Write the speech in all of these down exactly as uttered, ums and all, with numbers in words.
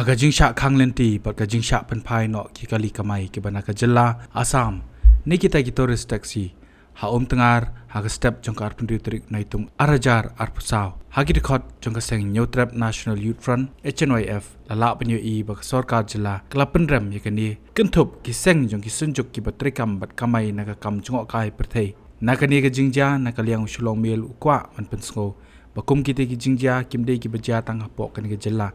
Ka jingshah khang lynti bad ka jingshah pynphai noh ki kali kamai kiba na ka jylla Assam ne kita ki tourist taxi ha Umtngar ha ka step jong ka arphew tarik Naitung arhajar arphew saw. Ha ki dkhot jong ka seng Hynñiewtrep National Youth Front, H N Y F, la lah ban ïohi ba ka sorkar jylla ka la pynrem ïa kane kynthup ki seng jong ki synjuk kiba treikam bad kamai na ka kam jngohkai pyrthei. Na kane ka jingjia, na ka liang u Shillong Mail u kwah ban pynsngew ba kum kita ki jingjia kim dei kiba jia tang hapoh kane ka jylla,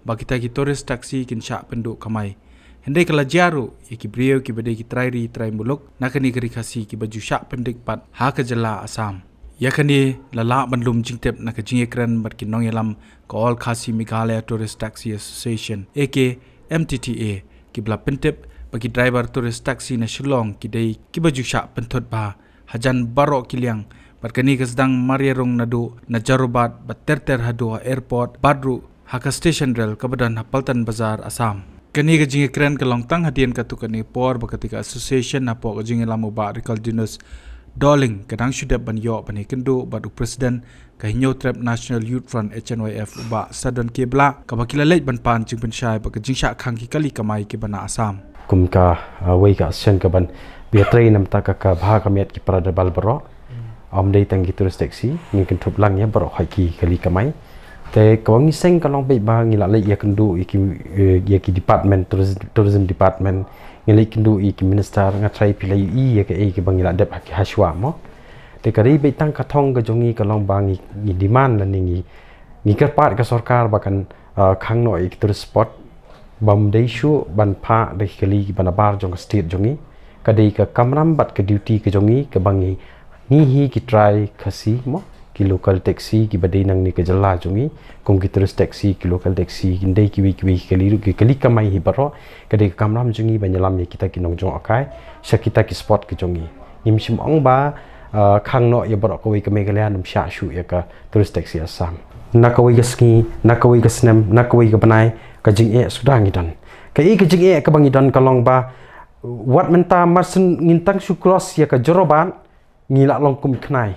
ba kita ki tourist taxi kin shah pynduh kamai. Hynrei ka la jia ruh ïa ki briew kiba dei ki trai ri trai muluk na kane ka ri Khasi kiba ju shah pyndik pat ha ka jylla Assam. Ïa kane la lah ban lum jingtip na ka jingïakren bad ki nongïalam ka All Khasi Meghalaya Tourist Taxi Association, A K M T T A, kiba la pyntip ba ki driver tourist taxi na Shillong ki dei kiba ju shah pynthut bha hajan baroh ki liang, bad kane ka sdang mar ïarung naduh na Jorabat bad ter ter haduh ha airport bad ruh ha ka station rel kaba don ha Paltan Bazar, Assam. Kane ka jingïakren ka long tang hadien katto katne por ba kata ka association hapoh ka jingïalam u Bah Rikaldinus Dorling ka dang shu dep ban ïoh ban ïakynduh bad u president ka Hynñiewtrep National Youth Front, H N Y F, u Bah Sadon K Blah, kaba ki la leit ban pan jingpynshai bad ka jingshah khang ki kali kamai kiba na Assam. Kum ka, ah, wei ka association kaban ïatrei namar ka, ka bha ka miat ki para driver baroh. Ym dei tang ki tourist taxi, ngi kynthup lang ïa baroh ha ki kali kamai. Te kaba ngi seng ka long beit ba ngi la leit ïakynduh ïa ki, eh, ïa ki department, tourism, tourism department, ngi leit kynduh ïa ki minister, nga tharai phi la ïohi ïa kaei kaba ngi la dep ha ki hashwa mo. Te ka dei beit tang ka thong ka jong ngi ka long ba ngi, ngi demand lane ngi, ngi kyrpad ka sorkar ba kan, ah, khang noh ïa ki tourist spot bym dei shuh ban phah da ki kali kiba nabar jong ka state jong ngi. Ka dei ka kamram bad ka duty ka jong ngi kaba ngi, ngi hi ki trai Khasi mo, ki local taxi kiba dei nangne ka jylla jong ngi, kum ki tourist taxi, ki local taxi, kin dei kiwei kiwei ki kali ruh, ki kali kamai hi baroh. Ka dei ka kamram jong ngi ban ïalam ïa kita ki nongjngohkai sha kita ki spot ki jong ngi. Ngim shym ong ba, ah, khang noh ïa baroh kawei ka Meghalaya, ym shah shuh ïa ka tourist taxi Assam. Na kawei ka sngi, na kawei ka snem, na kawei ka bnai, ka jingeh suda ngi don. Kaei ka jingeh kaba ngi don ka long ba wat mynta mar shen ngin tang shu cross ïa ka Jorabat, ngi la long kum khnai.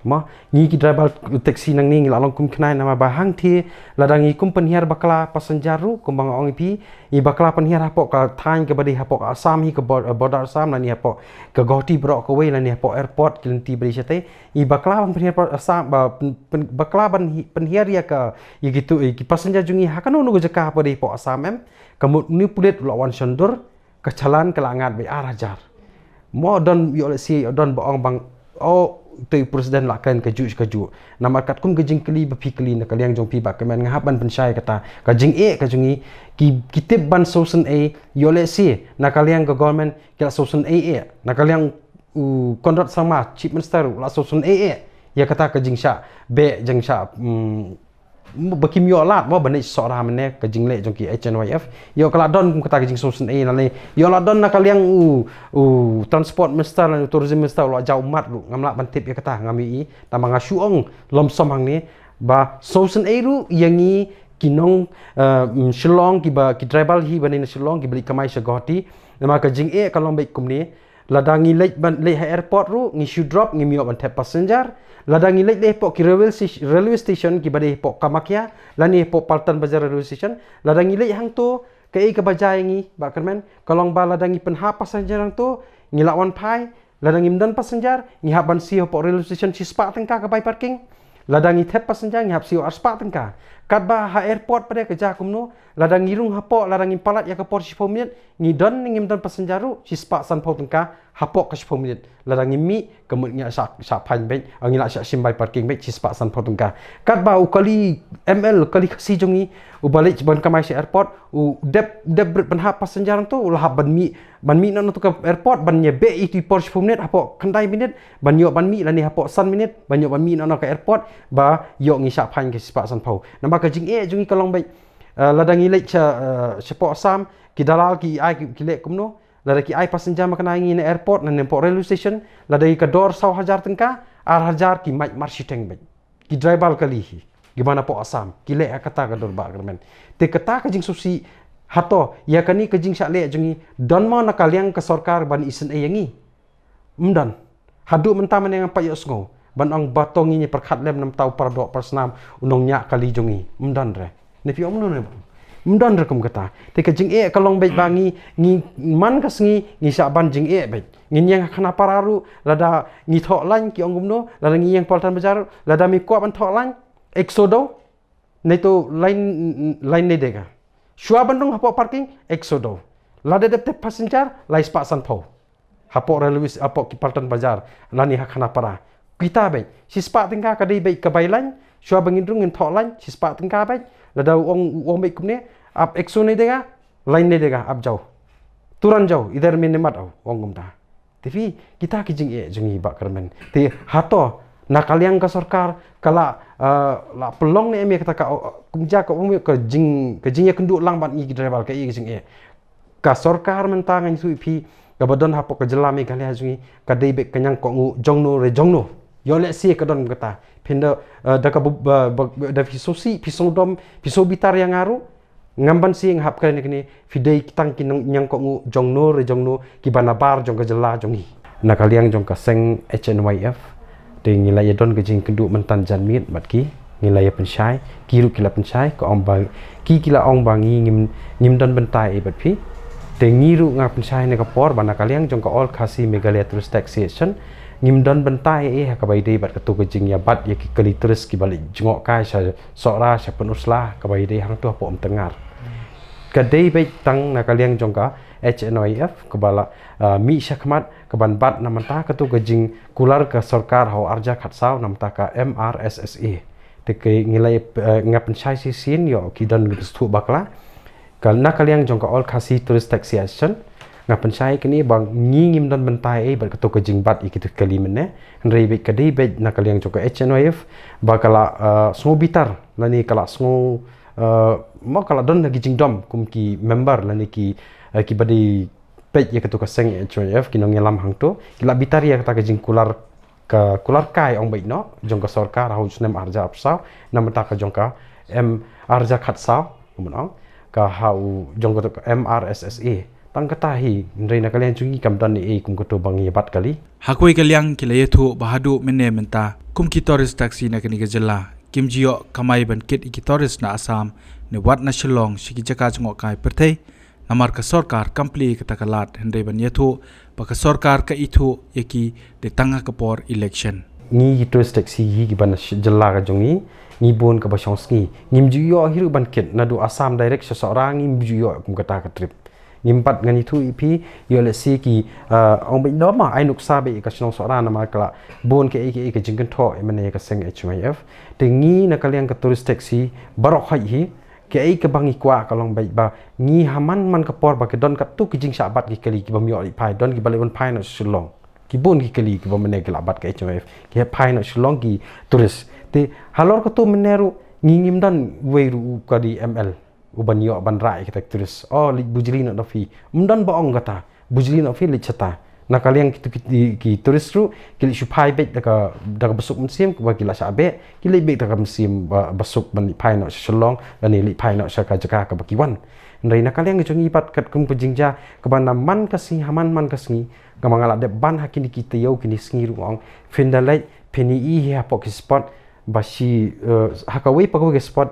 Mo, ngi ki driver taxi nangne ngi la long kum khnai namar ba hangthie lada ngi kum pynhiar bakla passenger ruh kumba nga ong ïa phi, i bakla pynhiar hapoh ka thaiñ kaba dei hapoh ka Assam hi, ka bor-, border Assam lane hapoh ka Guwahati baroh kawei lane hapoh airport ki lynti ba dei shatei, i bakla ban pynhiar pa-, Assam ba pyn-, pyn-, bakla ban hi-, pynhiar ïa ka, ïa kitu, ïa ki passenger jong ngi ha kano kano ka jaka ba dei hapoh Assam em, ka mut une u pulit u la wan shon dur, ka challan ka la ngat beit ar hajar. Mo don ïoh lehse don ba ong bang, oh, te u president la kren kajuh kajuh. Namar katkum ka jingkylli ba phi kylli na ka liang jong phi Bah Kyrmen, nga hap ban pynshai kata. Ka jingeh ka jong ngi, ki, ki tip ban sngewsynei, ïoh lehse na ka liang ka government ki la sngewsynei eh. Na ka liang u Conrad Sangma, Chief Minister, u la sngewsynei eh ïa kata ka jingshah beh, jingshah, mm, ba kim ïoh lad mo ban leit sohra mynne, ka jingleh jong ki H N Y F. Ïoh ka la don kum kata ka jingsngewsynei lane ïoh la don na ka liang u, u Transport Minister lane u Tourism Minister u la jaw ummat ruh, ngam lah ban tip ïa kata, ngam ïohi. Tangba nga shu ong lymsom hangne ba sngewsynei ruh ïa ngi ki nong, eh, mm, Shillong kiba, ki driver hi ba na Shillong kiba leit kamai sha Guwahati. Namar ka jingeh ka long beit kumne, lada ngi leit ban, leit ha airport ruh, ngi shu drop, ngim ïoh ban thep passenger. Lada ngi leit, leit hapoh ki railway sta-, railway station kiba dei hapoh Kamakhya lane hapoh Paltan Bazar railway station, lada ngi leit hangto, kaei kaba jia ïa ngi Bah Kyrmen, ka long ba lada ngi pynhap passenger hangto, ngi la wan phai. Lada ngim don passenger, ngi hap ban siew hapoh railway station shispah tyngka ka bai parking. Lada ngi thep passenger, ngi hap siew arspah tyngka. Katba ha airport pat de ka jia kumno, lada ngi rung hapoh, lada ngim palat ïa ka por shiphew minit, ngi don ne ngim don passenger ruh, shispah sanphew tyngka hapoh ka shiphew minit. Lada ngim mih, ka mut ngi la shah, shah fine beit, ah, ngi la shah shim bai parking beit, shispah sanphew tyngka. Katba u kali M L, kali Khasi jong ngi, uba leit ban kamai sha airport, u dep, dep bret pynhap passenger hangto, u la hap ban mih, ban mih na, na tu ka airport, ban ïa beh itu i por shiphew minit, hapoh khyndai minit, ban ïoh ban mih lane hapoh san minit, ban ïoh ban mih na, na ka airport, ba ïoh ngi shah fine ka shispah sanphew. Namar ka jingeh jong ngi ka long beit, eh, lada ngi leit sha, eh, shapoh Assam, ki dalal ki ai ki, ki leh kumno, lada ki ai passenger ma kane ngi na airport, na ne hapoh railway station, lada ki ka dor saw hajar tyngka, ar hajar ki mait mar shiteng beit. Ki driver kali hi, kiba na poh Assam, ki leh ha kata ka dur Bah Kyrmen. Te kata ka jingsngewsih, hato ïa kane ka jingshah leh jong ngi, don mo na ka liang ka sorkar ban isynei ïa ngi? Ym don. Haduh mynta mynne ngam pat ïohsngew ban ong ba to ngin ïa pyrkhat lem namar u paradoh parasnam u nongñiah kali jong ngi. Ym don re. Ne phi ong kumno ne? Ym don ruh kum kata. Te ka jingeh ka long beit ba ngi, ngi man ka sngi, ngi shah ban jingeh beit. Ngin ïeng ha Khanapara ruh, lada ngi thoh lain ki ong kumno, lada ngi ïeng Paltan Bazar ruh, lada mi kwah ban thoh lain, ek so dau, nai to lain, lain ne dega. Shuwa ban rung hapoh parking, ek so dau. Lada dep te passenger, lai spah sanphew. Hapoh railway, hapoh ki Paltan Bazar, lane ha Khanapara. Kita beit, shispah tyngka ka dei beit ka bai lain, shuwa ba ngin rung ngin thoh lain, shispah tyngka beit, lada u ong, u ong beit kumne, ap ek so ne dega, lain ne dega, ap jaw. Turan jaw, idher mene mat au, u ong kumta. Te phi, kita ki jingeh jong ngi Bah Kyrmen. Te hato, na ka liang ka sorkar, ka la, eh, la pynlong ne em ïa kata ka, kum ja ka um ka jing, ka jingïakynduh lang bad ngi ki driver ka ïa ka jingeh. Ka sorkar mynta ngan ïathuh ïa phi, kaba don hapoh ka jylla Meghalaya jong ngi, ka dei beit ka ñiangkohnguh jongno re jongno. Ïoh lehse ka don kata. Phin da, eh, da ka bu-, ba, ba, da phi sngewsih, phi sngewdom, phi sngewbitar ïa nga ruh, ngam ban sngewhap kane kane, phi dei tang ki nong-, ñiangkohnguh jongno re jongno kiba nabar jong ka jylla jong ngi. Na ka liang jong ka seng H N Y F, te ngi la ïa don ka jingkynduh mynta janmiet bad ki, ngi la ïa pynshai, ki ruh ki la pynshai, ka ong ba, ki ki la ong ba ngi ngim, ngim don bynta ei bad phi. Te ngi ruh nga pynshai na ka por ba na ka liang jong ka All Khasi Meghalaya Tourist Association, ngim don bynta ei ha kaba ïadei bad kato ka jingïabat ïa ki kali tourist kiba leit jngoh kai sha Sohra sha Pynursla kaba ïadei hangto hapoh Umtyngngar. Ka dei beit tang na ka liang jong ka H N Y F kaba la, ah, mih shakhmat kaban bat na mynta kato ka jingkular ka sorkar ha u arhajar khatsaw na mynta ka M R S S A. Te ki ngi la, eh, nga pynshai shisien ïoh ki don ki bysthuh bakla. Ka na ka liang jong ka All Khasi Tourist Association, nga pynshai kane ba ngi ngim don bynta ei bad kato ka jingbat ïa kito ki kali mynne. Hynrei beit ka dei beit na ka liang jong ka H N Y F ba ka la, eh, sngewbitar lane ka la sngew, eh, mo ka la don na ki jingdom kum ki member lane ki, eh, kiba dei peit ïa kato ka seng H N Y F ki nongïalam hangto ki la bitar ïa kata ka jingkular ka kular kai ong beit noh jong ka sorkar ha u snem arhajar arphew saw na mynta ka jong ka M arhajar khatsaw kumno ong ka ha u jong ka M R S S A. Tang kata hi hynrei na ka liang jong ngi kam don ei kum kato ba ngi bat kali. Ha kawei ka liang ki la ïathuh ba haduh mynne mynta kum ki tourist taxi na kane ka jylla kim ju ïoh kamai ban kit ïa ki tourist na Assam ne wat na Shillong sha ki jaka jngoh kai pyrthei. Namar ka sorkar kam plie kata ka lad hynrei ban ïathuh ba ka sorkar ka ithuh ïa ki dei tang ha ka por election. Ngi ki tourist taxi hi kiba na sh-, jylla ka jong ngi, ngi bun kaba shong sngi. Ngim ju ïoh hi ruh ban kit naduh Assam direct sha Sohra ngim ju ïoh kum kata ka trip. Ngim pat ngan ithuh ïa phi, ïoh lehse ki, ah, ong beit noh ma ai nuksa beit ka shnong Sohra namar ka la bun kaei kaei ka jingkynthoh ïa mane ka seng H Y F. Te ngi na ka liang ka tourist taxi baroh khoit hi, kaei kaba ngi kwah ka long beit ba ngi ha man man ka por ba ki don katto ki jingshah bat ki kali kibym ïoh leit phai, don kiba leit ban phai noh sha Shillong. Ki bun ki kali kiba mynne ki la bat ka H M F ki hap phai noh Shillong ki tourist. Te halor kato mynne ruh ngi ngim don uwei ruh u ka dei M L uban ïoh ban rah ïa kita ki tourist. Oh leit bujli noh da phi. Ym don ba ong kata. Bujli noh phi leit shata. Na ka liang kitu ki, ki, ki tourist ruh ki leit shu phai beit da ka, da ka basuk mynsiem kaba ki la shah beh, ki leit beit da ka mynsiem ba, basuk ban leit phai noh sha Shillong lane leit phai noh sha ka jaka kaba ki wan. Hynrei na ka liang ka jong ngi pat katkum ka jingjia kaba na man ka sngi ha man man ka sngi, kaba nga la dep ban ha kine ki taïew kine sngi ruh nga ong phin da leit phin ïohi hapoh ki spot ba shi, eh, ha kawei pa kawei ka spot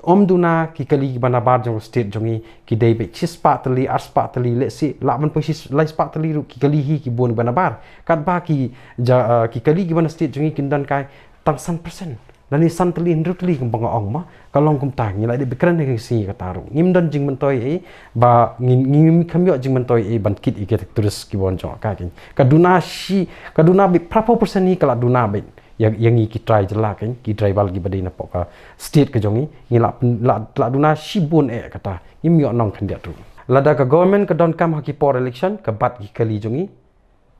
ym duna ki kali kiba nabar jong ka state jong ngi, ki dei beit shispah tylli, arspah tylli, lehse lah ban poi shi lai spah tylli ruh ki kali hi ki bun ba nabar. Katba ki ja, eh, ki kali kiba na state jong ngi kin don kai tang san percent. Lane san tylli, hynriew tylli kumba nga ong ma. Ka long kumta ngi la dep kren ha ka sngi kata ruh. Ngim don jingmyntoi ei ba ngi, ngi, ngim kham ïoh jingmyntoi ei ban kit ïa ki tourist kiba wan jngoh kai. Ka duna shi, ka duna beit phraphew percent hi ka la duna beit ïa, ïa ngi ki trai jylla kan, ki tribal kiba dei napoh ka state ka jong ngi, ngi la, la, la duna shibun eh kata, ngim ïoh nongkhyndiat ruh. Lada ka government ka donkam ha ki por election, ka bat ki kali jong ngi,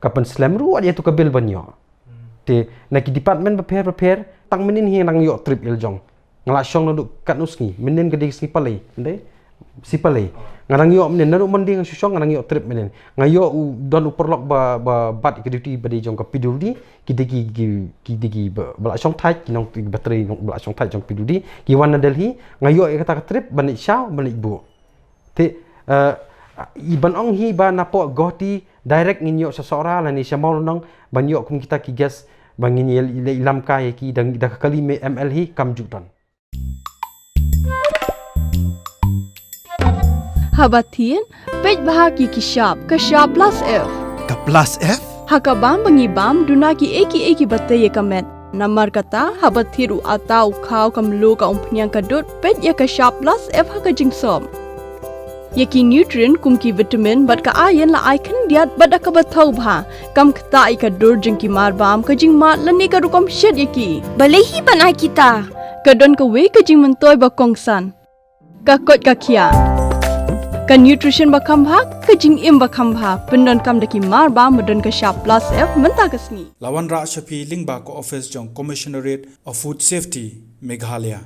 ka pynslem ruh wat ïa tu ka bill ban ïoh. Te, na ki department bapher bapher, tang mynnin hi nang ïoh trip ïa la jong. Nga la shong naduh katno sngi, mynnin ka dei sngi palei, ynda? Sngi palei. Nga nang ïoh mynnin, naduh Monday nga shu shong, nga nang ïoh trip mynnin. Nga ïoh u, don u paralok ba, ba bat ka duty ba dei jong ka P W D, ki dei ki, ki, ki dei ki ba, ba la shong thait, ki nong, ki battery nong, ba la shong thait jong P W D, ki wan na Delhi, nga ïoh ïa kata ka trip, ban leit shaw, ban leit buh. Te, eh, i ban ong hi ba napoh Guwahati, direct ngin ïoh sha Sohra, lane sha Mawlynnong, ban ïoh kum kita ki guest, ba ngin ïa, ïa, ïalam kai ïa ki, da, da ka kali me M L hi, kam ju don. Haba thied, peit bha ïa ki shap, ka shap plus F. Ka plus F? Ha ka bam ba ngi bam, duna kiei kiei kiba tei ïa ka met. Namar kata, haba thied u atta, u khaw, ka mluh, ka umphniang, ka dud, peit ïa ka shap plus F ha ka jingsop. Ïa ki nutrient kum ki vitamin bad ka iron la ai khyndiat bad da kaba thaw bha. Kam ktah ïa ka dur jong ki mar bam, ka jingmad lane ka rukom shet ïa ki. Balei hi ban ai kita? Ka don kawei ka jingmyntoi ba kongsan. Ka koit ka khiah. Ka nutrition ba kham bha, ka jingim ba kham bha. Pyndonkam da ki mar bam ba don ka shap plus F mynta ka sngi. La wanrah sha phi lyngba ka office jong Commissionerate of Food Safety, Meghalaya.